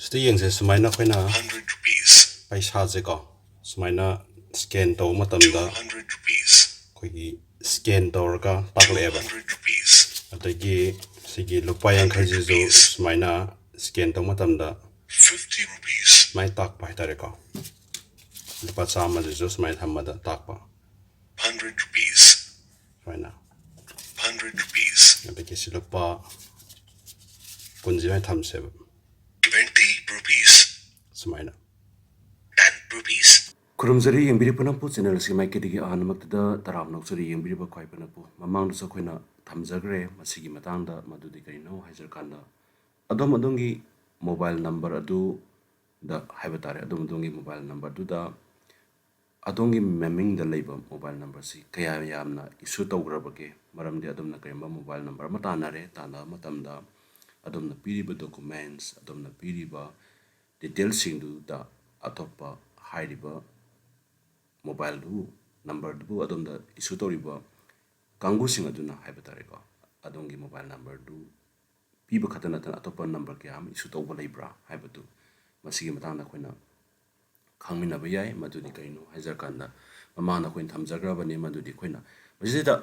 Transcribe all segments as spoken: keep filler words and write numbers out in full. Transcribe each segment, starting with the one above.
ꯁꯤꯗ ꯌꯦꯡꯁꯦ, ꯁꯨꯃꯥꯏꯅ ꯑꯩꯈꯣꯏꯅ ꯄꯩꯁꯥꯁꯦꯀꯣ, ꯁꯨꯃꯥꯏꯅ ꯁ꯭ꯀꯦꯟ ꯇꯧꯕ ꯃꯇꯝꯗ ꯑꯩꯈꯣꯏꯒꯤ ꯁ꯭ꯀꯦꯟ ꯇꯧꯔꯒ ꯇꯥꯛꯂꯛꯑꯦꯕ꯫ ꯑꯗꯒꯤ ꯁꯤꯒꯤ ꯂꯨꯄꯥ ꯌꯥꯡꯈꯩꯁꯤꯁꯨ ꯁꯨꯃꯥꯏꯅ ꯁ꯭ꯀꯦꯟ ꯇꯧꯕ ꯃꯇꯝꯗ ꯁꯨꯃꯥꯏꯅ ꯇꯥꯛꯄ ꯍꯥꯏꯇꯥꯔꯦꯀꯣ꯫ ꯂꯨꯄꯥ ꯆꯥꯝꯃꯁꯤꯁꯨ ꯁꯨꯃꯥꯏꯅ ꯊꯝꯕꯗ ꯇꯥꯛꯄ꯫ Hundred rupees. ꯁꯨꯃꯥꯏꯅ꯫ Hundred rupees. ꯑꯗꯒꯤ ꯁꯤ ꯂꯨꯄꯥ ꯀꯨꯟꯁꯤ ꯁꯨꯃꯥꯏꯅ ꯊꯝꯁꯦꯕ꯫ Twenty rupees. ꯁꯨꯃꯥꯏꯅ꯫ Ten rupees. ꯈꯨꯔꯨꯝꯖꯔꯤ ꯌꯦꯡꯕꯤꯔꯤꯕ ꯄꯨꯝꯅꯃꯛꯄꯨ, ꯆꯦꯅꯦꯜ ꯑꯁꯤꯒꯤ ꯃꯥꯏꯀꯩꯗꯒꯤ ꯑꯍꯥꯟꯕꯃꯛꯇꯗ ꯇꯔꯥꯝꯅ ꯑꯣꯛꯆꯔꯤ ꯌꯦꯡꯕꯤꯔꯤꯕ ꯈ꯭ꯋꯥꯏ ꯄꯨꯝꯅꯃꯛꯄꯨ꯫ ꯃꯃꯥꯡꯗꯁꯨ ꯑꯩꯈꯣꯏꯅ ꯊꯝꯖꯈ꯭ꯔꯦ ꯃꯁꯤꯒꯤ ꯃꯇꯥꯡꯗ, ꯃꯗꯨꯗꯤ ꯀꯔꯤꯅꯣ ꯍꯥꯏꯖꯔꯀꯥꯟꯗ, ꯑꯗꯣꯝ ꯑꯗꯣꯝꯒꯤ ꯃꯣꯕꯥꯏꯜ ꯅꯝꯕꯔ ꯑꯗꯨꯗ ꯍꯥꯏꯕ ꯇꯥꯔꯦ, ꯑꯗꯣꯝ ꯑꯗꯣꯝꯒꯤ ꯃꯣꯕꯥꯏꯜ ꯅꯝꯕꯔꯗꯨꯗ ꯑꯗꯣꯝꯒꯤ ꯃꯃꯤꯡꯗ ꯂꯩꯕ ꯃꯣꯕꯥꯏꯜ ꯅꯝꯕꯔꯁꯤ ꯀꯌꯥ ꯌꯥꯝꯅ ꯏꯁꯨ ꯇꯧꯈ꯭ꯔꯕꯒꯦ? ꯃꯔꯝꯗꯤ ꯑꯗꯣꯝꯅ ꯀꯔꯤꯒꯨꯝꯕ ꯃꯣꯕꯥꯏꯜ ꯅꯝꯕꯔ ꯑꯃ ꯇꯥꯟꯅꯔꯦ, ꯇꯥꯟꯅꯕ ꯃꯇꯝꯗ ꯑꯗꯣꯝꯅ ꯄꯤꯔꯤꯕ ꯗꯣꯀꯨꯃꯦꯟꯁ, ꯑꯗꯣꯝꯅ ꯄꯤꯔꯤꯕ ꯗꯤꯇꯦꯜꯁꯤꯡꯗꯨꯗ ꯑꯇꯣꯞꯄ ꯍꯥꯏꯔꯤꯕ ꯃꯣꯕꯥꯏꯜꯗꯨ, ꯅꯝꯕꯔꯗꯨꯕꯨ ꯑꯗꯣꯝꯗ ꯏꯁꯨ ꯇꯧꯔꯤꯕ ꯀꯥꯡꯕꯨꯁꯤꯡ ꯑꯗꯨꯅ ꯍꯥꯏꯕ ꯇꯥꯔꯦꯀꯣ, ꯑꯗꯣꯝꯒꯤ ꯃꯣꯕꯥꯏꯜ ꯅꯝꯕꯔꯗꯨ ꯄꯤꯕ ꯈꯛꯇ ꯅꯠꯇꯅ ꯑꯇꯣꯞꯄ ꯅꯝꯕꯔ ꯀꯌꯥ ꯑꯃ ꯏꯁꯨ ꯇꯧꯕ ꯂꯩꯕ꯭ꯔꯥ ꯍꯥꯏꯕꯗꯨ ꯃꯁꯤꯒꯤ ꯃꯇꯥꯡꯗ ꯑꯩꯈꯣꯏꯅ ꯈꯪꯃꯤꯟꯅꯕ ꯌꯥꯏ꯫ ꯃꯗꯨꯗꯤ ꯀꯔꯤꯅꯣ ꯍꯥꯏꯖꯔꯀꯥꯟꯗ, ꯃꯃꯥꯡꯗ ꯑꯩꯈꯣꯏꯅ ꯊꯝꯖꯈ꯭ꯔꯕꯅꯤ, ꯃꯗꯨꯗꯤ ꯑꯩꯈꯣꯏꯅ ꯃꯁꯤꯗ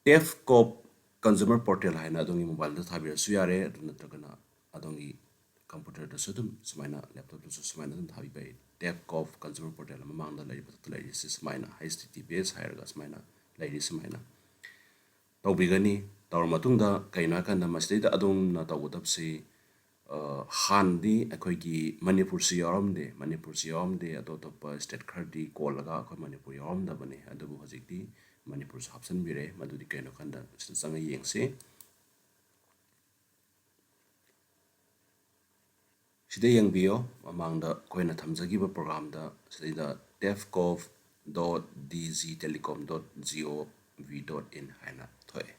ꯇꯦꯐ ꯀꯣꯞ ꯀꯟꯖꯨꯃꯔ ꯄꯣꯔꯇꯦꯜ ꯍꯥꯏꯅ ꯑꯗꯣꯝꯒꯤ ꯃꯣꯕꯥꯏꯜꯗ ꯊꯥꯕꯤꯔꯁꯨ ꯌꯥꯔꯦ, ꯑꯗꯨ ꯅꯠꯇ꯭ꯔꯒꯅ ꯑꯗꯣꯝꯒꯤ ꯀꯝꯄ꯭ꯌꯨꯇꯔꯗꯁꯨ ꯑꯗꯨꯝ ꯁꯨꯃꯥꯏꯅ, ꯂꯦꯞꯇꯣꯞꯇꯁꯨ ꯁꯨꯃꯥꯏꯅ ꯑꯗꯨꯝ ꯊꯥꯕꯤꯕ ꯌꯥꯏ꯫ ꯇꯦꯐ ꯀꯣꯞ ꯀꯟꯖꯨꯃꯔ ꯄꯣꯔꯇꯦꯜ ꯃꯃꯥꯡꯗ ꯂꯩꯔꯤꯕ, ꯃꯊꯛꯇ ꯂꯩꯔꯤꯁꯤ ꯁꯨꯃꯥꯏꯅ, H T T P S ꯍꯥꯏꯔꯒ ꯁꯨꯃꯥꯏꯅ ꯂꯩꯔꯤ꯫ ꯁꯨꯃꯥꯏꯅ ꯇꯧꯕꯤꯒꯅꯤ꯫ ꯇꯧꯔ ꯃꯇꯨꯡꯗ ꯀꯩꯅꯣ ꯍꯥꯏꯀꯥꯟꯗ ꯃꯁꯤꯗꯩꯗ ꯑꯗꯣꯝꯅ ꯇꯧꯒꯗꯕꯁꯤ, ꯑ, ꯍꯥꯟꯅꯗꯤ ꯑꯩꯈꯣꯏꯒꯤ ꯃꯅꯤꯄꯨꯔꯁꯤ ꯌꯥꯎꯔꯝꯗꯦ, ꯃꯅꯤꯄꯨꯔꯁꯤ ꯌꯥꯎꯔꯝꯗꯦ, ꯑꯇꯣꯞ ꯑꯇꯣꯞꯄ ꯁ꯭ꯇꯦꯠ ꯈꯔꯗꯤ ꯀꯣꯜꯂꯒ ꯑꯩꯈꯣꯏ ꯃꯅꯤꯄꯨꯔ ꯌꯥꯎꯔꯝꯗꯕꯅꯤ꯫ ꯑꯗꯨꯕꯨ ꯍꯧꯖꯤꯛꯇꯤ ꯃꯅꯤꯄꯨꯔꯁꯨ ꯍꯥꯞꯆꯤꯟꯕꯤꯔꯦ꯫ ꯃꯗꯨꯗꯤ ꯀꯩꯅꯣ ꯍꯥꯏꯀꯥꯟꯗ ꯁꯤꯗ ꯆꯪꯉ ꯌꯦꯡꯁꯤ꯫ ꯁꯤꯗ ꯌꯦꯡꯕꯤꯌꯣ, ꯃꯃꯥꯡꯗ ꯑꯩꯈꯣꯏꯅ ꯊꯝꯖꯈꯤꯕ ꯄ꯭ꯔꯣꯒ꯭ꯔꯥꯝꯗ ꯁꯤꯗꯩꯗ tefcov dot D G telecom dot G O V dot in ꯍꯥꯏꯅ ꯊꯣꯛꯑꯦ꯫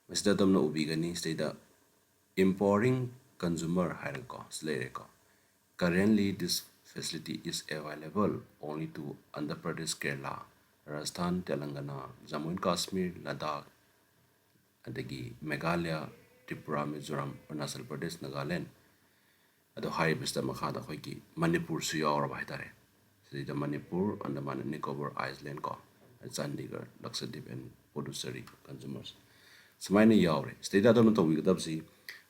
ꯃꯁꯤꯗ ꯑꯗꯣꯝꯅ ꯎꯕꯤꯒꯅꯤ, ꯁꯤꯗꯩꯗ empowering consumer ꯍꯥꯏꯔꯒꯀꯣ ꯁꯤ ꯂꯩꯔꯦꯀꯣ꯫ Currently this facility is available only to Andhra Pradesh, Kerala, Rajasthan, Telangana, Jammu and Kashmir, Ladakh, ꯑꯗꯒꯤ ꯃꯦꯘꯥꯂꯌꯥ, ꯇ꯭ꯔꯤꯄꯨꯔꯥ, ꯃꯤꯖꯣꯔꯥꯝ, ꯑꯔꯨꯅꯥꯆꯜ ꯄ꯭ꯔꯗꯦꯁ, ꯅꯥꯒꯥꯂꯦꯟ꯫ ꯑꯗꯣ ꯍꯥꯏꯔꯤꯕꯁꯤꯗ ꯃꯈꯥꯗ ꯑꯩꯈꯣꯏꯒꯤ ꯃꯅꯤꯄꯨꯔꯁꯨ ꯌꯥꯎꯔꯕ ꯍꯥꯏꯇꯥꯔꯦ꯫ ꯁꯤꯗꯩꯗ ꯃꯅꯤꯄꯨꯔ, ꯑꯟꯗꯃꯥꯟ ꯑꯦꯟ ꯅꯤꯀꯣꯕꯔ ꯑꯥꯏꯁꯂꯦꯟ ꯀꯣ, ꯆꯥꯟꯗꯤꯒꯔ, ꯂꯛꯁꯗꯤꯞ ꯑꯦꯟ ꯄꯨꯗꯨꯆꯦꯔꯤ ꯀꯟꯖꯨꯃꯔꯁ꯫ ꯁꯨꯃꯥꯏꯅ ꯌꯥꯎꯔꯦ꯫ ꯁꯤꯗꯩꯗ ꯑꯗꯣꯝꯅ ꯇꯧꯕꯤꯒꯗꯕꯁꯤ,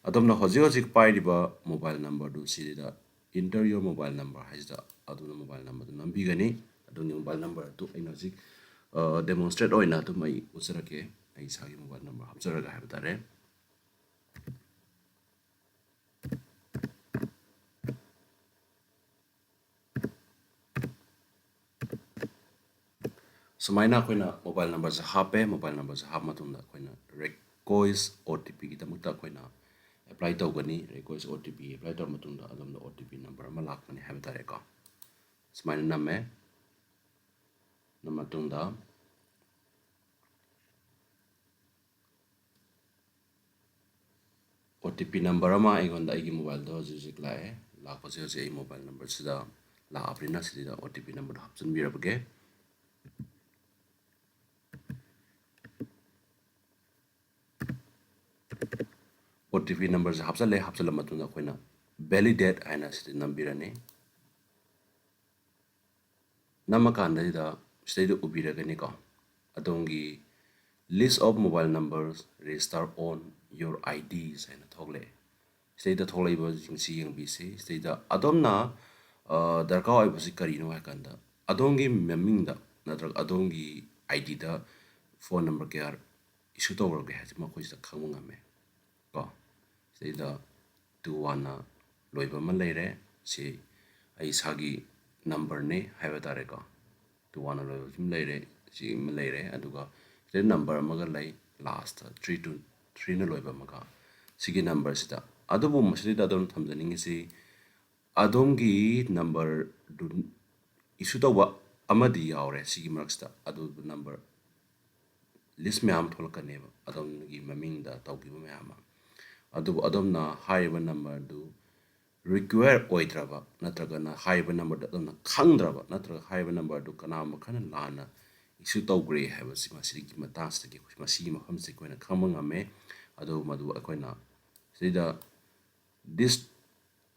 ꯑꯗꯣꯝꯅ ꯍꯧꯖꯤꯛ ꯍꯧꯖꯤꯛ ꯄꯥꯏꯔꯤꯕ ꯃꯣꯕꯥꯏꯜ ꯅꯝꯕꯔꯗꯨ ꯁꯤꯗꯩꯗ "Enter your mobile number" ꯍꯥꯏꯁꯤꯗ ꯑꯗꯣꯝꯅ ꯃꯣꯕꯥꯏꯜ ꯅꯝꯕꯔꯗꯨ ꯅꯝꯕꯤꯒꯅꯤ꯫ ꯑꯗꯣꯝꯒꯤ ꯃꯣꯕꯥꯏꯜ ꯅꯝꯕꯔ ꯑꯗꯨ ꯑꯩꯅ ꯍꯧꯖꯤꯛ, ꯑ, demonstrate ꯑꯣꯏꯅ ꯑꯗꯨꯝ ꯑꯩ ꯎꯠꯆꯔꯛꯀꯦ꯫ ꯑꯩ ꯏꯁꯥꯒꯤ ꯃꯣꯕꯥꯏꯜ ꯅꯝꯕꯔ ꯍꯥꯞꯆꯔꯒ ꯍꯥꯏꯕ ꯇꯥꯔꯦ꯫ ꯁꯨꯃꯥꯏꯅ ꯑꯩꯈꯣꯏꯅ ꯃꯣꯕꯥꯏꯜ ꯅꯝꯕꯔꯁꯦ ꯍꯥꯞꯄꯦ꯫ ꯃꯣꯕꯥꯏꯜ ꯅꯝꯕꯔꯁꯦ ꯍꯥꯞꯄ ꯃꯇꯨꯡꯗ ꯑꯩꯈꯣꯏꯅ request O T P ꯒꯤꯗꯃꯛꯇ ꯑꯩꯈꯣꯏꯅ apply ꯇꯧꯒꯅꯤ꯫ Request O T P apply ꯇꯧꯔ ꯃꯇꯨꯡꯗ ꯑꯗꯣꯝꯗ O T P number ꯑꯃ ꯂꯥꯛꯀꯅꯤ ꯍꯥꯏꯕ ꯇꯥꯔꯦꯀꯣ꯫ ꯁꯨꯃꯥꯏꯅ ꯅꯝꯃꯦ꯫ ꯅꯝꯃ ꯃꯇꯨꯡꯗ O T P number ꯑꯃ ꯑꯩꯉꯣꯟꯗ ꯑꯩꯒꯤ ꯃꯣꯕꯥꯏꯜꯗ ꯍꯧꯖꯤꯛ ꯍꯧꯖꯤꯛ ꯂꯥꯛꯑꯦ꯫ ꯂꯥꯛꯄꯁꯦ ꯍꯧꯖꯤꯛ ꯑꯩ ꯃꯣꯕꯥꯏꯜ ꯅꯝꯕꯔꯁꯤꯗ ꯂꯥꯛꯑꯕꯅꯤꯅ ꯁꯤꯗ O T P number ꯗꯣ ꯍꯥꯞꯆꯤꯟꯕꯤꯔꯕꯒꯦ꯫ O T P number ꯁꯦ ꯍꯥꯞꯆꯤꯜꯂꯦ꯫ ꯍꯥꯞꯆꯤꯜꯂ ꯃꯇꯨꯡꯗ ꯑꯩꯈꯣꯏꯅ validate ꯍꯥꯏꯅ ꯁꯤꯗ ꯅꯝꯕꯤꯔꯅꯤ꯫ ꯅꯝꯃꯀꯥꯟꯗ ꯁꯤꯗ, ꯁꯤꯗꯩꯗ ꯎꯕꯤꯔꯒꯅꯤꯀꯣ, ꯑꯗꯣꯝꯒꯤ "List of mobile numbers registered on your I Ds" ꯍꯥꯏꯅ ꯊꯣꯛꯂꯛꯑꯦ꯫ ꯁꯤꯗꯩꯗ ꯊꯣꯛꯂꯛꯏꯕꯁꯤꯡꯁꯤ ꯌꯦꯡꯕꯤꯁꯤ꯫ ꯁꯤꯗꯩꯗ ꯑꯗꯣꯝꯅ, ꯑ, ꯗꯔꯀꯥꯔ ꯑꯣꯏꯕꯁꯤ ꯀꯔꯤꯅꯣ ꯍꯥꯏ ꯀꯥꯟꯗ, ꯑꯗꯣꯝꯒꯤ ꯃꯃꯤꯡꯗ ꯅꯠꯇ꯭ꯔꯒ ꯑꯗꯣꯝꯒꯤ I D the phone number ꯀꯌꯥ issue ꯇꯧꯈ꯭ꯔꯒꯦ ꯍꯥꯏꯁꯦ ꯃꯈꯣꯏꯁꯤꯗ ꯈꯪꯕ ꯉꯝꯃꯦ ꯀꯣ꯫ ꯁꯤꯗꯩꯗ two one ꯅ ꯂꯣꯏꯕ ꯑꯃ ꯂꯩꯔꯦ꯫ ꯁꯤ ꯑꯩ ꯏꯁꯥꯒꯤ number ꯅꯦ ꯍꯥꯏꯕ ꯇꯥꯔꯦꯀꯣ꯫ Two one ꯅ ꯂꯣꯏꯕ ꯑꯃ ꯂꯩꯔꯦ, ꯁꯤ ꯑꯃ ꯂꯩꯔꯦ꯫ ꯑꯗꯨꯒ ꯁꯤꯗ number ꯑꯃꯒ ꯂꯩ, last three two three ꯅ ꯂꯣꯏꯕ ꯑꯃꯒ꯫ ꯁꯤꯒꯤ number ꯁꯤꯗ, ꯑꯗꯨꯕꯨ ꯃꯁꯤꯗꯩꯗ ꯑꯗꯣꯝꯅ ꯊꯝꯖꯅꯤꯡꯉꯤꯁꯤ, ꯑꯗꯣꯝꯒꯤ number ꯗꯨ issue ꯇꯧꯕ ꯑꯃꯗꯤ ꯌꯥꯎꯔꯦ ꯁꯤꯒꯤ ꯃꯔꯛꯁꯤꯗ꯫ ꯑꯗꯨ number list ꯃꯌꯥꯝ ꯊꯣꯛꯂꯛꯀꯅꯦꯕ, ꯑꯗꯣꯝꯒꯤ ꯃꯃꯤꯡꯗ ꯇꯧꯈꯤꯕ ꯃꯌꯥꯝ ꯑꯃ꯫ ꯑꯗꯨꯕꯨ ꯑꯗꯣꯝꯅ ꯍꯥꯏꯔꯤꯕ number ꯗꯨ require ꯑꯣꯏꯗ꯭ꯔꯕ, ꯅꯠꯇ꯭ꯔꯒꯅ ꯍꯥꯏꯔꯤꯕ number ꯗꯨ ꯑꯗꯣꯝꯅ ꯈꯪꯗ꯭ꯔꯕ, ꯅꯠꯇ꯭ꯔꯒ ꯍꯥꯏꯔꯤꯕ number ꯗꯨ ꯀꯅꯥꯒꯨꯝꯕ ꯈꯔꯅ ꯂꯥꯟꯅ issue ꯇꯧꯈ꯭ꯔꯦ ꯍꯥꯏꯕꯁꯤ ꯃꯁꯤꯒꯤ ꯃꯇꯥꯡꯁꯤꯗꯒꯤ ꯑꯩꯈꯣꯏ, ꯃꯁꯤꯒꯤ ꯃꯐꯝꯁꯤꯗꯒꯤ ꯑꯩꯈꯣꯏꯅ ꯈꯪꯕ ꯉꯝꯃꯦ꯫ ꯑꯗꯨ ꯃꯗꯨ ꯑꯩꯈꯣꯏꯅ ꯁꯤꯗ this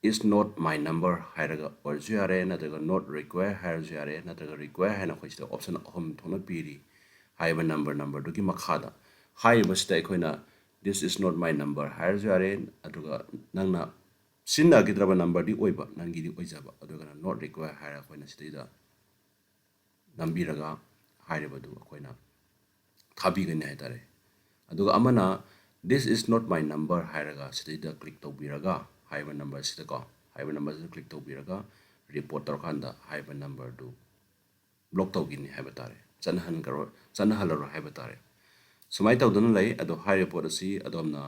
is not my number ꯍꯥꯏꯔꯒ ꯑꯣꯏꯔꯁꯨ ꯌꯥꯔꯦ, ꯅꯠꯇ꯭ꯔꯒ not required ꯍꯥꯏꯔꯁꯨ ꯌꯥꯔꯦ, ꯅꯠꯇ꯭ꯔꯒ required ꯍꯥꯏꯅ ꯑꯩꯈꯣꯏ ꯁꯤꯗ option ꯑꯍꯨꯝ ꯊꯣꯛꯅ ꯄꯤꯔꯤ꯫ ꯍꯥꯏꯔꯤꯕ number numberꯗꯨꯒꯤ ꯃꯈꯥꯗ ꯍꯥꯏꯔꯤꯕꯁꯤꯗ ꯑꯩꯈꯣꯏꯅ this is not my number ꯍꯥꯏꯔꯁꯨ ꯌꯥꯔꯦ, ꯑꯗꯨꯒ ꯅꯪꯅ ꯁꯤꯖꯤꯟꯅꯈꯤꯗ꯭ꯔꯕ numberꯗꯤ ꯑꯣꯏꯕ, ꯅꯪꯒꯤꯗꯤ ꯑꯣꯏꯖꯕ, ꯑꯗꯨꯒꯅ not required ꯍꯥꯏꯔꯒ ꯑꯩꯈꯣꯏꯅ ꯁꯤꯗꯩꯗ ꯅꯝꯕꯤꯔꯒ ꯍꯥꯏꯔꯤꯕꯗꯨ ꯑꯩꯈꯣꯏꯅ ꯊꯥꯕꯤꯒꯅꯤ ꯍꯥꯏꯇꯥꯔꯦ꯫ ꯑꯗꯨꯒ ꯑꯃꯅ this is not my number ꯍꯥꯏꯔꯒ ꯁꯤꯗꯩꯗ click ꯇꯧꯕꯤꯔꯒ ꯍꯥꯏꯔꯤꯕ numberꯁꯤꯗꯀꯣ, ꯍꯥꯏꯔꯤꯕ numberꯁꯤꯗ click ꯇꯧꯕꯤꯔꯒ report ꯇꯧꯔꯀꯥꯟꯗ ꯍꯥꯏꯔꯤꯕ numberꯗꯨ block ꯇꯧꯈꯤꯅꯤ ꯍꯥꯏꯕ ꯇꯥꯔꯦ, ꯆꯠꯅꯍꯟꯈ꯭ꯔꯣꯏ, ꯆꯠꯅꯍꯜꯂꯔꯣꯏ ꯍꯥꯏꯕ ꯇꯥꯔꯦ꯫ ꯁꯨꯃꯥꯏꯅ ꯇꯧꯗꯨꯅ ꯂꯩ꯫ ꯑꯗꯣ ꯍꯥꯏꯔꯤꯕ ꯄꯣꯠ ꯑꯁꯤ ꯑꯗꯣꯝꯅ,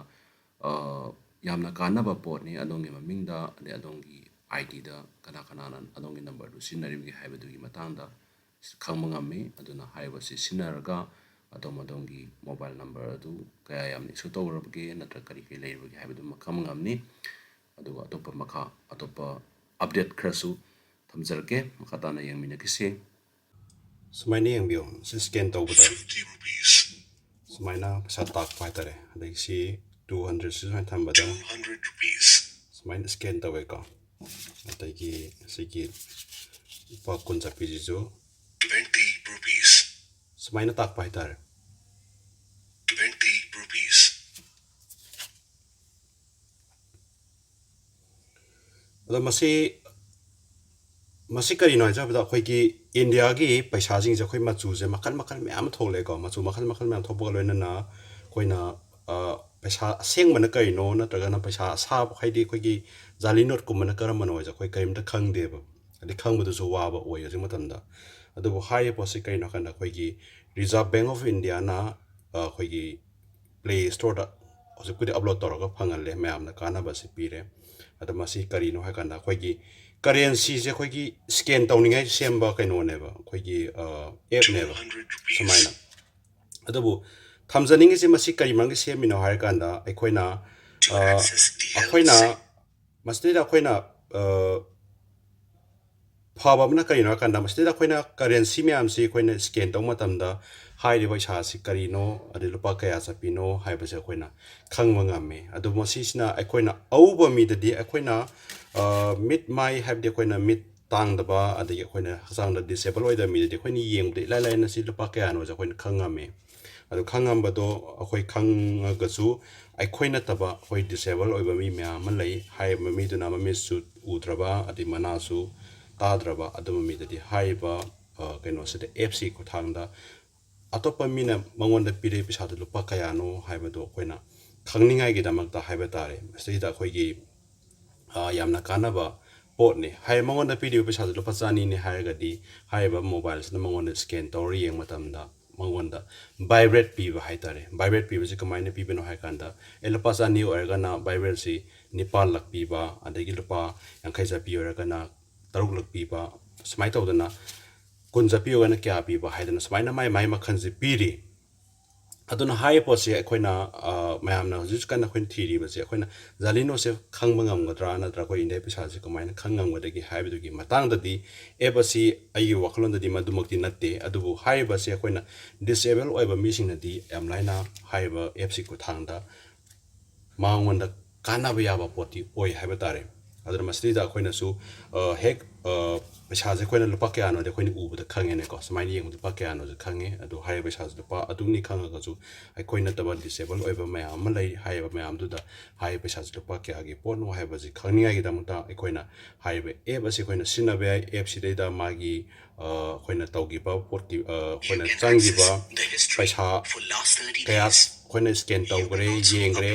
ꯑ, ꯌꯥꯝꯅ ꯀꯥꯟꯅꯕ ꯄꯣꯠꯅꯤ꯫ ꯑꯗꯣꯝꯒꯤ ꯃꯃꯤꯡꯗ ꯑꯗꯩ ꯑꯗꯣꯝꯒꯤ ꯑꯥꯏ ꯗꯤꯗ ꯀꯅꯥ ꯀꯅꯥꯅ ꯑꯗꯣꯝꯒꯤ numberꯗꯨ ꯁꯤꯖꯤꯟꯅꯔꯤꯕꯒꯦ ꯍꯥꯏꯕꯗꯨꯒꯤ ꯃꯇꯥꯡꯗ ꯈꯪꯕ ꯉꯝꯃꯤ꯫ ꯑꯗꯨꯅ ꯍꯥꯏꯔꯤꯕꯁꯤ ꯁꯤꯖꯤꯟꯅꯔꯒ ꯑꯗꯣꯝ ꯑꯗꯣꯝꯒꯤ mobile number ꯑꯗꯨ ꯀꯌꯥ ꯌꯥꯝꯅ issue ꯇꯧꯔꯕꯒꯦ ꯅꯠꯇ꯭ꯔꯒ ꯀꯔꯤ ꯀꯔꯤ ꯂꯩꯔꯤꯕꯒꯦ ꯍꯥꯏꯕꯗꯨꯃ ꯈꯪꯕ ꯉꯝꯅꯤ꯫ ꯑꯗꯨꯒ ꯑꯇꯣꯞꯄ ꯃꯈꯥ, ꯑꯇꯣꯞꯄ update ꯈꯔꯁꯨ ꯊꯝꯖꯔꯛꯀꯦ, ꯃꯈꯥ ꯇꯥꯅ ꯌꯦꯡꯃꯤꯟꯅꯈꯤꯁꯤ꯫ ꯁꯨꯃꯥꯏꯅ ꯌꯦꯡꯕꯤꯌꯨ, ꯁꯤ scan ꯇꯧꯕꯗ ꯁꯨꯃꯥꯏꯅ ꯄꯩꯁꯥ ꯇꯥꯛꯄ ꯍꯥꯏꯇꯥꯔꯦ꯫ ꯑꯗꯒꯤ ꯁꯤ two hundred ꯁꯤ ꯁꯨꯃꯥꯏꯅ ꯊꯝꯕꯗ ꯁꯨꯃꯥꯏꯅ scan ꯇꯧꯋꯦꯀꯣ꯫ ꯑꯗꯒꯤ ꯁꯤꯒꯤ ꯂꯨꯄꯥ ꯀꯨꯟ ꯆꯠꯄꯤꯁꯤꯁꯨ ꯁꯨꯃꯥꯏꯅ ꯇꯥꯛꯄ ꯍꯥꯏꯇꯥꯔꯦ꯫ ꯑꯗꯣ ꯃꯁꯤ, ꯃꯁꯤ ꯀꯔꯤꯅꯣ ꯍꯥꯏꯖꯕꯗ, ꯑꯩꯈꯣꯏꯒꯤ ꯏꯟꯗꯤꯌꯥꯒꯤ ꯄꯩꯁꯥꯁꯤꯡꯁꯦ ꯑꯩꯈꯣꯏ ꯃꯆꯨꯁꯦ ꯃꯈꯜ ꯃꯈꯜ ꯃꯌꯥꯝ ꯑꯃ ꯊꯣꯛꯂꯛꯑꯦꯀꯣ꯫ ꯃꯆꯨ ꯃꯈꯜ ꯃꯈꯜ ꯃꯌꯥꯝ ꯊꯣꯛꯄꯒ ꯂꯣꯏꯅꯅ ꯑꯩꯈꯣꯏꯅ, ꯑ, ꯄꯩꯁꯥ ꯑꯁꯦꯡꯕꯅ ꯀꯔꯤꯅꯣ ꯅꯠꯇ꯭ꯔꯒꯅ ꯄꯩꯁꯥ ꯑꯁꯥꯕ, ꯍꯥꯏꯗꯤ ꯑꯩꯈꯣꯏꯒꯤ ꯖꯥꯂꯤ ꯅꯣꯠꯀꯨꯝꯕꯅ ꯀꯔꯝꯕꯅꯣ ꯍꯥꯏꯁꯦ ꯑꯩꯈꯣꯏ ꯀꯔꯤꯝꯇ ꯈꯪꯗꯦꯕ꯫ ꯍꯥꯏꯗꯤ ꯈꯪꯕꯗꯨꯁꯨ ꯋꯥꯕ ꯑꯣꯏ ꯍꯧꯖꯤꯛ ꯃꯇꯝꯗ꯫ ꯑꯗꯨꯕꯨ ꯍꯥꯏꯔꯤꯕ ꯄꯣꯠꯁꯤ ꯀꯔꯤꯅꯣ ꯍꯥꯏ ꯀꯥꯟꯗ ꯑꯩꯈꯣꯏꯒꯤ Reserve Bank of Indiaꯅ, ꯑ, ꯑꯩꯈꯣꯏꯒꯤ Play Storeꯗ ꯍꯧꯖꯤꯛꯄꯨꯗꯤ upload ꯇꯧꯔꯒ ꯐꯪꯍꯜꯂꯦ, ꯃꯌꯥꯝꯅ ꯀꯥꯟꯅꯕꯁꯤ ꯄꯤꯔꯦ꯫ ꯑꯗꯣ ꯃꯁꯤ ꯀꯔꯤꯅꯣ ꯍꯥꯏ ꯀꯥꯟꯗ ꯑꯩꯈꯣꯏꯒꯤ currencyꯁꯦ ꯑꯩꯈꯣꯏꯒꯤ scan ꯇꯧꯅꯤꯡꯉꯥꯏ ꯁꯦꯝꯕ ꯀꯩꯅꯣꯅꯦꯕ, ꯑꯩꯈꯣꯏꯒꯤ, ꯑ, appꯅꯦꯕ ꯁꯨꯃꯥꯏꯅ꯫ ꯑꯗꯨꯕꯨ ꯊꯝꯖꯅꯤꯡꯉꯤꯁꯦ ꯃꯁꯤ ꯀꯔꯤ ꯃꯔꯝꯒꯤ ꯁꯦꯝꯃꯤꯅꯣ ꯍꯥꯏꯔ ꯀꯥꯟꯗ ꯑꯩꯈꯣꯏꯅ, ꯑ, ꯑꯩꯈꯣꯏꯅ ꯃꯁꯤꯗꯩꯗ ꯑꯩꯈꯣꯏꯅ, ꯑ, ꯐꯕ ꯑꯃꯅ ꯀꯔꯤꯅꯣ ꯍꯥꯏꯀꯥꯟꯗ, ꯃꯁꯤꯗꯩꯗ ꯑꯩꯈꯣꯏꯅ ꯀꯔꯦꯟꯁꯤ ꯃꯌꯥꯝꯁꯤ ꯑꯩꯈꯣꯏꯅ ꯁ꯭ꯀꯦꯟ ꯇꯧꯕ ꯃꯇꯝꯗ ꯍꯥꯏꯔꯤꯕ ꯄꯩꯁꯥꯁꯤ ꯀꯔꯤꯅꯣ, ꯑꯗꯩ ꯂꯨꯄꯥ ꯀꯌꯥ ꯆꯠꯄꯤꯅꯣ ꯍꯥꯏꯕꯁꯦ ꯑꯩꯈꯣꯏꯅ ꯈꯪꯕ ꯉꯝꯃꯦ꯫ ꯑꯗꯨ ꯃꯁꯤꯁꯤꯅ ꯑꯩꯈꯣꯏꯅ ꯑꯎꯕ ꯃꯤꯗꯗꯤ, ꯑꯩꯈꯣꯏꯅ ꯃꯤꯠ ꯃꯥꯏ, ꯍꯥꯏꯕꯗꯤ ꯑꯩꯈꯣꯏꯅ ꯃꯤꯠ ꯇꯥꯡꯗꯕ, ꯑꯗꯒꯤ ꯑꯩꯈꯣꯏꯅ ꯍꯛꯆꯥꯡꯗ ꯗꯤꯁꯦꯕꯜ ꯑꯣꯏꯗꯕ ꯃꯤꯗꯗꯤ ꯑꯩꯈꯣꯏꯅ ꯌꯦꯡꯕꯗ ꯏꯂꯥꯏ ꯂꯥꯏꯅ ꯁꯤ ꯂꯨꯄꯥ ꯀꯌꯥꯅꯣꯁꯦ ꯑꯩꯈꯣꯏꯅ ꯈꯪ ꯉꯝꯃꯦ꯫ ꯑꯗꯨ ꯈꯪ ꯉꯝꯕꯗꯣ ꯑꯩꯈꯣꯏ ꯈꯪꯉꯒꯁꯨ, ꯑꯩꯈꯣꯏ ꯅꯠꯇꯕ ꯑꯩꯈꯣꯏ ꯗꯤꯁꯦꯕꯜ ꯑꯣꯏꯕ ꯃꯤ ꯃꯌꯥꯝ ꯑꯃ ꯂꯩ꯫ ꯍꯥꯏꯔꯤꯕ ꯃꯤꯗꯨꯅ ꯃꯃꯤꯠꯁꯨ ꯎꯗ꯭ꯔꯕ, ꯑꯗꯩ ꯃꯅꯥꯁꯨ ꯇꯥꯗ꯭ꯔꯕ ꯑꯗꯨꯝꯕ ꯃꯤꯗꯗꯤ ꯍꯥꯏꯔꯤꯕ ꯀꯩꯅꯣꯁꯤꯗ, ꯑꯦꯞꯁꯤ ꯈꯨꯠꯊꯥꯡꯗ ꯑꯇꯣꯞꯄ ꯃꯤꯅ ꯃꯉꯣꯟꯗ ꯄꯤꯔꯛꯏ ꯄꯩꯁꯥꯗꯨ ꯂꯨꯄꯥ ꯀꯌꯥꯅꯣ ꯍꯥꯏꯕꯗꯨ ꯑꯩꯈꯣꯏꯅ ꯈꯪꯅꯤꯡꯉꯥꯏꯒꯤꯗꯃꯛꯇ ꯍꯥꯏꯕ ꯇꯥꯔꯦ꯫ ꯃꯁꯤꯗꯩꯗ ꯑꯩꯈꯣꯏꯒꯤ ꯌꯥꯝꯅ ꯀꯥꯟꯅꯕ ꯄꯣꯠꯅꯤ꯫ ꯍꯥꯏ, ꯃꯉꯣꯟꯗ ꯄꯤꯔꯤꯕ ꯄꯩꯁꯥꯗꯨ ꯂꯨꯄꯥ ꯆꯅꯤꯅꯤ ꯍꯥꯏꯔꯒꯗꯤ, ꯍꯥꯏꯔꯤꯕ ꯃꯣꯕꯥꯏꯜꯁꯤꯅ ꯃꯉꯣꯟꯗ ꯁ꯭ꯀꯦꯟ ꯇꯧꯔ ꯌꯦꯡꯕ ꯃꯇꯝꯗ ꯃꯉꯣꯟꯗ ꯚꯥꯏꯕ꯭ꯔꯦꯠ ꯄꯤꯕ ꯍꯥꯏ ꯇꯥꯔꯦ꯫ ꯚꯥꯏꯕ꯭ꯔꯦꯠ ꯄꯤꯕꯁꯤ ꯀꯃꯥꯏꯅ ꯄꯤꯕꯅꯣ ꯍꯥꯏ ꯀꯥꯟꯗ, ꯑꯦ, ꯂꯨꯄꯥ ꯆꯅꯤ ꯑꯣꯏꯔꯒꯅ ꯚꯥꯏꯕ꯭ꯔꯦꯠꯁꯤ ꯅꯤꯄꯥꯜꯂꯛ ꯄꯤꯕ, ꯑꯗꯒꯤ ꯂꯨꯄꯥ ꯌꯥꯡꯈꯩ ꯆꯠꯄꯤ ꯑꯣꯏꯔꯒꯅ ꯇꯔꯨꯛꯂꯛ ꯄꯤꯕ, ꯁꯨꯃꯥꯏꯅ ꯇꯧꯗꯅ ꯀꯨꯟ ꯆꯠꯄꯤ ꯑꯣꯏꯔꯒꯅ ꯀꯌꯥ ꯄꯤꯕ ꯍꯥꯏꯗꯅ ꯁꯨꯃꯥꯏꯅ ꯃꯥꯏ ꯃꯥꯏ ꯃꯈꯜꯁꯦ ꯄꯤꯔꯤ꯫ ꯑꯗꯨꯅ ꯍꯥꯏꯔꯤꯕ ꯄꯣꯠꯁꯦ ꯑꯩꯈꯣꯏꯅ, ꯃꯌꯥꯝꯅ ꯍꯧꯖꯤꯛ ꯀꯟꯅ ꯑꯩꯈꯣꯏꯅ ꯊꯤꯔꯤꯕꯁꯦ, ꯑꯩꯈꯣꯏꯅ ꯖꯥꯂꯤꯅꯣꯁꯦ ꯈꯪꯕ ꯉꯝꯒꯗ꯭ꯔꯥ, ꯅꯠꯇ꯭ꯔꯒ ꯑꯩꯈꯣꯏ ꯏꯟꯗꯤꯌꯥꯒꯤ ꯄꯩꯁꯥꯁꯦ ꯀꯃꯥꯏꯅ ꯈꯪ ꯉꯝꯒꯗꯒꯦ ꯍꯥꯏꯕꯗꯨꯒꯤ ꯃꯇꯥꯡꯗꯗꯤ, ꯑꯦꯞ ꯑꯁꯤ ꯑꯩꯒꯤ ꯋꯥꯈꯜꯂꯣꯟꯗꯗꯤ ꯃꯗꯨꯃꯛꯇꯤ ꯅꯠꯇꯦ꯫ ꯑꯗꯨꯕꯨ ꯍꯥꯏꯔꯤꯕꯁꯦ ꯑꯩꯈꯣꯏꯅ ꯗꯤꯁꯑꯦꯕꯜ ꯑꯣꯏꯕ ꯃꯤꯁꯤꯡꯅꯗꯤ ꯌꯥꯝ ꯂꯥꯏꯅ ꯍꯥꯏꯔꯤꯕ ꯑꯦꯞꯁꯤ ꯈꯨꯠꯊꯥꯡꯗ ꯃꯉꯣꯟꯗ ꯀꯥꯟꯅꯕ ꯌꯥꯕ ꯄꯣꯠꯇꯤ ꯑꯣꯏ ꯍꯥꯏꯕ ꯇꯥꯔꯦ꯫ ꯑꯗꯨꯅ ꯃꯁꯤꯗꯩꯗ ꯑꯩꯈꯣꯏꯅꯁꯨ, ꯍꯦꯛ ꯄꯩꯁꯥꯁꯦ ꯑꯩꯈꯣꯏꯅ ꯂꯨꯄꯥ ꯀꯌꯥꯅꯣꯗꯤ ꯑꯩꯈꯣꯏꯅ ꯎꯕꯗ ꯈꯪꯉꯦꯅꯦꯀꯣ꯫ ꯁꯨꯃꯥꯏꯅ ꯌꯦꯡꯕꯗ ꯂꯨꯄꯥ ꯀꯌꯥꯅꯣꯁꯦ ꯈꯪꯉꯦ꯫ ꯑꯗꯨ ꯍꯥꯏꯔꯤꯕ ꯄꯩꯁꯥꯁꯦ ꯂꯨꯄꯥ ꯑꯗꯨꯅꯤ ꯈꯪꯉꯒꯁꯨ, ꯑꯩꯈꯣꯏ ꯅꯠꯇꯕ ꯗꯤꯁꯑꯦꯕꯜ ꯑꯣꯏꯕ ꯃꯌꯥꯝ ꯑꯃ ꯂꯩ꯫ ꯍꯥꯏꯔꯤꯕ ꯃꯌꯥꯝꯗꯨꯗ ꯍꯥꯏꯔꯤꯕ ꯄꯩꯁꯥꯁꯦ ꯂꯨꯄꯥ ꯀꯌꯥꯒꯤ ꯄꯣꯠꯅꯣ ꯍꯥꯏꯕꯁꯤ ꯈꯪꯅꯤꯡꯉꯥꯏꯒꯤꯗꯃꯛꯇ ꯑꯩꯈꯣꯏꯅ ꯍꯥꯏꯔꯤꯕ ꯑꯦꯞ ꯑꯁꯤ ꯑꯩꯈꯣꯏꯅ ꯁꯤꯖꯤꯟꯅꯕ ꯌꯥꯏ꯫ ꯑꯦꯞꯁꯤꯗꯩꯗ ꯃꯥꯒꯤ, ꯑꯩꯈꯣꯏꯅ ꯇꯧꯈꯤꯕ ꯄꯣꯠꯀꯤ, ꯑꯩꯈꯣꯏꯅ ꯆꯪꯈꯤꯕ ꯄꯩꯁꯥ ꯀꯌꯥ ꯑꯩꯈꯣꯏꯅ ꯁ꯭ꯀꯦꯟ ꯇꯧꯈ꯭ꯔꯦ, ꯌꯦꯡꯈ꯭ꯔꯦ,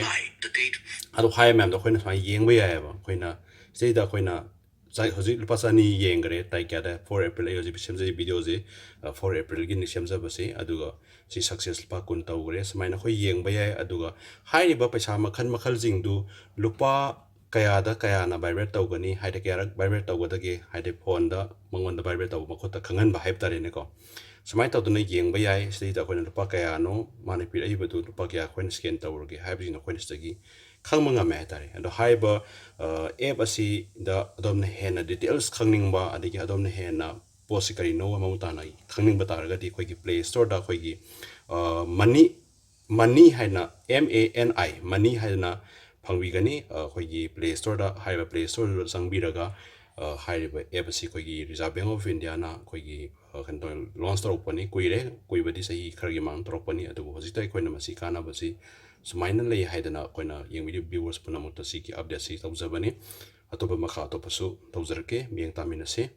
ꯑꯗꯨ ꯍꯥꯏꯔꯤꯕ ꯃꯌꯥꯝꯗꯣ ꯑꯩꯈꯣꯏꯅ ꯁꯨꯃꯥꯏꯅ ꯌꯦꯡꯕ ꯌꯥꯏꯑꯕ꯫ ꯑꯩꯈꯣꯏꯅ ꯁꯤꯗꯩꯗ ꯑꯩꯈꯣꯏꯅ ꯆ-, ꯍꯧꯖꯤꯛ ꯂꯨꯄꯥ ꯆꯅꯤ ꯌꯦꯡꯈ꯭ꯔꯦ, ꯇꯥꯔꯤꯛ ꯀꯌꯥꯗ, ꯐꯣꯔ ꯑꯦꯄ꯭ꯔꯤꯜ, ꯑꯩ ꯍꯧꯖꯤꯛ ꯁꯦꯝꯖꯔꯤ ꯚꯤꯗꯤꯑꯣꯁꯦ, ꯐꯣꯔ ꯑꯦꯄ꯭ꯔꯤꯜꯒꯤꯅꯤ ꯁꯦꯝꯖꯕꯁꯦ꯫ ꯑꯗꯨꯒ ꯁꯤ ꯁꯛꯁꯦꯁ ꯂꯨꯄꯥ ꯀꯨꯟ ꯇꯧꯈ꯭ꯔꯦ, ꯁꯨꯃꯥꯏꯅ ꯑꯩꯈꯣꯏ ꯌꯦꯡꯕ ꯌꯥꯏ꯫ ꯑꯗꯨꯒ ꯍꯥꯏꯔꯤꯕ ꯄꯩꯁꯥ ꯃꯈꯜ ꯃꯈꯜꯁꯤꯡꯗꯨ ꯂꯨꯄꯥ ꯀꯌꯥꯗ ꯀꯌꯥꯅ ꯚꯥꯏꯕ꯭ꯔꯦꯠ ꯇꯧꯒꯅꯤ, ꯍꯥꯏꯗꯤ ꯀꯌꯥꯔꯛ ꯚꯥꯏꯕ꯭ꯔꯦꯠ ꯇꯧꯒꯗꯒꯦ, ꯍꯥꯏꯗꯤ ꯐꯣꯟꯗ ꯃꯉꯣꯟꯗ ꯚꯥꯏꯕ꯭ꯔꯦꯠ ꯇꯧꯕ ꯃꯈꯨꯠꯇ ꯈꯪꯍꯟꯕ ꯍꯥꯏꯕ ꯇꯥꯔꯦꯅꯦꯀꯣ꯫ ꯁꯨꯃꯥꯏꯅ ꯇꯧꯗꯅ ꯌꯦꯡꯕ ꯌꯥꯏ꯫ ꯁꯤꯗꯩꯗ ꯑꯩꯈꯣꯏꯅ ꯂꯨꯄꯥ ꯀꯌꯥꯅꯣ ꯃꯥꯅ ꯄꯤꯔꯛꯏꯕꯗꯨ, ꯂꯨꯄꯥ ꯀꯌꯥ ꯑꯩꯈꯣꯏꯅ ꯁ꯭ꯀꯦꯟ ꯇꯧꯔꯒꯦ ꯍꯥꯏꯕꯁꯤꯡꯗꯣ ꯑꯩꯈꯣꯏꯅ ꯁꯤꯗꯒꯤ ꯈꯪꯕ ꯉꯝꯃꯦ ꯍꯥꯏꯇꯥꯔꯦ꯫ ꯑꯗꯣ ꯍꯥꯏꯔꯤꯕ ꯑꯦꯞ ꯑꯁꯤꯗ ꯑꯗꯣꯝꯅ ꯍꯦꯟꯅ ꯗꯤꯇꯦꯜꯁ ꯈꯪꯅꯤꯡꯕ, ꯑꯗꯒꯤ ꯑꯗꯣꯝꯅ ꯍꯦꯟꯅ ꯄꯣꯠꯁꯤ ꯀꯔꯤꯅꯣ ꯃꯃꯨꯠ ꯇꯥꯅ ꯈꯪꯅꯤꯡꯕ ꯇꯥꯔꯒꯗꯤ, ꯑꯩꯈꯣꯏꯒꯤ ꯄ꯭ꯂꯦ ꯁ꯭ꯇꯣꯔꯗ ꯑꯩꯈꯣꯏꯒꯤ ꯃꯅꯤ ꯃꯅꯤ ꯍꯥꯏꯅ, M A N I, Mani ꯍꯥꯏꯗꯅ ꯐꯪꯕꯤꯒꯅꯤ꯫ ꯑꯩꯈꯣꯏꯒꯤ ꯄ꯭ꯂꯦ ꯁ꯭ꯇꯣꯔꯗ, ꯍꯥꯏꯔꯤꯕ ꯄ꯭ꯂꯦ ꯁ꯭ꯇꯣꯔꯗꯨꯗ ꯆꯪꯕꯤꯔꯒ ꯍꯥꯏꯔꯤꯕ ꯑꯦꯞ ꯑꯁꯤ ꯑꯩꯈꯣꯏꯒꯤ ꯔꯤꯖꯥꯔꯕ ꯕꯦꯡ ꯑꯣꯐ ꯏꯟꯗꯤꯌꯥꯅ ꯑꯩꯈꯣꯏꯒꯤ ꯀꯩꯅꯣ ꯇꯧꯔꯦ, ꯂꯣꯟꯁ ꯇꯧꯔꯛꯄꯅꯤ꯫ ꯀꯨꯏꯔꯦ, ꯀꯨꯏꯕꯗꯤ ꯆꯍꯤ ꯈꯔꯒꯤ ꯃꯃꯥꯡꯗ ꯇꯧꯔꯛꯄꯅꯤ꯫ ꯑꯗꯨꯕꯨ ꯍꯧꯖꯤꯛꯇ ꯑꯩꯈꯣꯏꯅ ꯃꯁꯤ ꯀꯥꯟꯅꯕꯁꯤ ꯁꯨꯃꯥꯏꯅ ꯂꯩ ꯍꯥꯏꯗꯅ ꯑꯩꯈꯣꯏꯅ ꯌꯦꯡꯕꯤꯔꯤꯕ ꯚ꯭ꯌꯨꯋꯔꯁ ꯄꯨꯝꯅꯃꯛꯇ ꯁꯤꯒꯤ ꯑꯞꯗꯦꯠꯁꯤ ꯇꯧꯖꯕꯅꯤ꯫ ꯑꯇꯣꯞꯄ, ꯃꯈꯥ ꯑꯇꯣꯞꯄꯁꯨ ꯇꯧꯖꯔꯛꯀꯦ, ꯃꯤꯠꯌꯦꯡ ꯇꯥꯃꯤꯟꯅꯁꯤ꯫